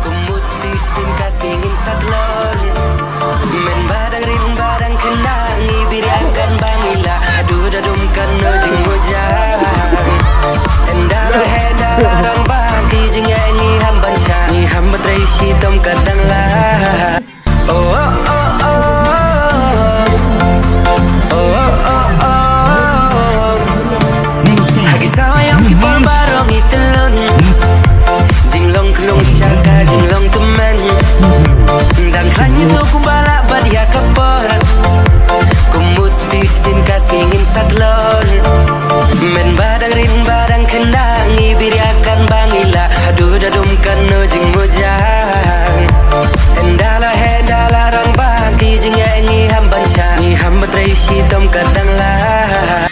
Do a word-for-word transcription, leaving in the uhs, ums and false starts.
Kum musti shisien ka sngi ngin sa tlot. Mynba dang rit ba dang khynnah ngi bit ïa kan ba ngi lah. Haduh da dum kano jingmut jang. Ynda la heh ynda la rangbah ki jingeh ngi ham ban shah. Ngi ham ban trei shitom ka dang lah. Oh, oh, oh, oh. Oh, oh, oh, oh. Ha ki sawa ïam ki por baroh ngi tlot. Jinglong khlung sha ka jinglong tymmen. Dang khlaiñ ngi shu kumba lah bad ïa ka por. Kum musti shisien ka sngi ngin sa tlot. Mynba dang rit ba dang khynnah ngi bit ïa kan ba ngi lah. Haduh da dum kano jingmut jang. Ynda la heh ynda la rangbah ki jingeh ngi ham ban shah. Ngi ham ban trei shitom ka dang lah.